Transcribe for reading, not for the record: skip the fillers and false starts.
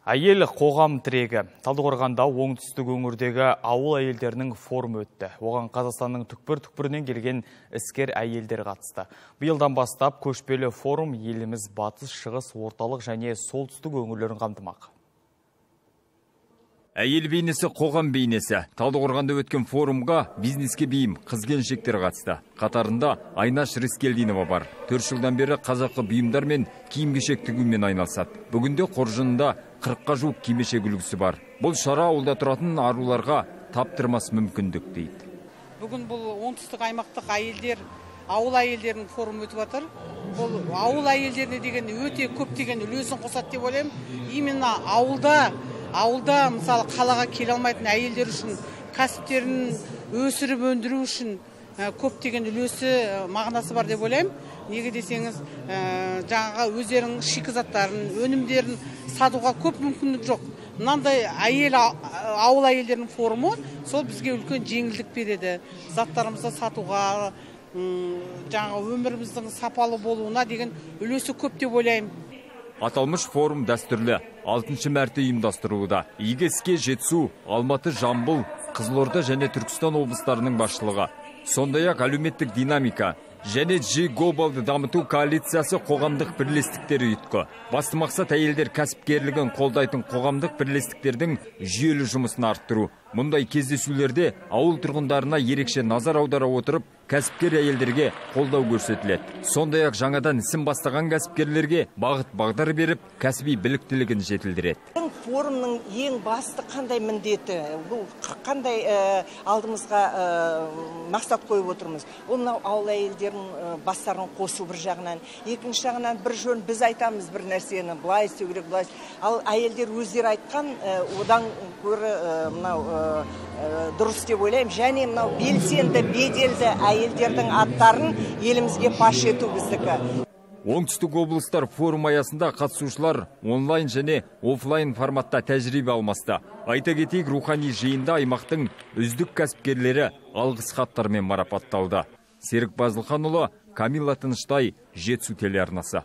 Әйел қоғам тірегі. Талдықорғанда оңтүстік өңірдегі ауыл әйелдерінің форумы өтті. Оған Қазақстанның түкпір-түкпірінен келген іскер әйелдер қатысты. Биылдан бастап көшпелі форум еліміз батыс, шығыс, орталық және солтүстік өңірлерін қамтымақ. Әйел бейнесі қоғам бейнесі. Талдықорғанда өткен форумға бизнеске бейім қыз-келіншектер қатысты. Қатарында Айнаш Рыскелдинова бар. 4 жылдан бері қазақы бұйымдар мен киім-кешек тігумен айналысады. Бүгінде қоржынында 40-қа жуық кимешек үлгісі бар. Бұл шара ауылда тұратын аруларға таптырмас мүмкіндік дейді. Бүгін бұл оңтүстік аймақтық әйелдер, ауыл әйелдерінің форумы өтіп жатыр. Бұл ауыл әйелдеріне деген өте көптеген үлесін қосады деп ойлаймын. Именно ауылда мысалы қалаға келе алмайтын әйелдер үшін кәсіптерін өсіріп өндіру үшін көптеген үлесі мағынасы бар деп ойлаймын. Неге десеңіз, жаңағы өздерінің шикізаттарын, өнімдерін сатуға көп мүмкіндік жоқ. Мынандай әйел ауыл әйелдерінің форумы сол бізге үлкен жеңілдік береді. Заттарымызды сатуға, жаңағы өміріміздің сапалы болуына деген үлесі көп деп ойлаймын. Аталмыш форум дәстүрлі 6-шы мәрте ұйымдастырылуда. Игі іске Жетісу, Алматы, Жамбыл, Қызылорда және Түркістан облыстарының басшылығы. Сондай-ақ әлеуметтік динамика және G Globalды дамыту коалициясы қоғамдық бірлестіктері ұйытқы. Басты мақсат әйелдер кәсіпкерлігін қолдайтын қоғамдық бірлестіктердің жүйелі жұмысын арттыру. Мұндай кездесулерде ауыл тұрғындарына ерекше назар аудара отырып, кәсіпкер әйелдерге қолдау көрсетіледі. Сондай-ақ жаңадан ісін бастаған кәсіпкерлерге бағыт бағдар беріп, кәсіби біліктілігін жетілдіреді. Форумның ең басты қандай міндеті, бұл қандай алдымызға мақсат қойып отырмыз? Ол мынау ауыл әйелдерінің бастарын қосу бір жағынан, екінші жағынан бір жөн біз айтамыз бір нәрсені, былай істеу керек, былай. Ал әйелдер өздері айтқан, одан гөрі мынау дұрыс деп ойлаймын. Және мынау белсенді, беделді әйелдердің аттарын елімізге паш ету біздікі. Оңтүстік облыстар форум аясында қатысушылар онлайн және офлайн форматта тәжірибе алмасты. Айта кетейік, рухани жиында аймақтың үздік кәсіпкерлері алғыс хаттармен марапатталды. Серік Базылханұлы, Камила Тыныштай, Жетісу телеарнасы.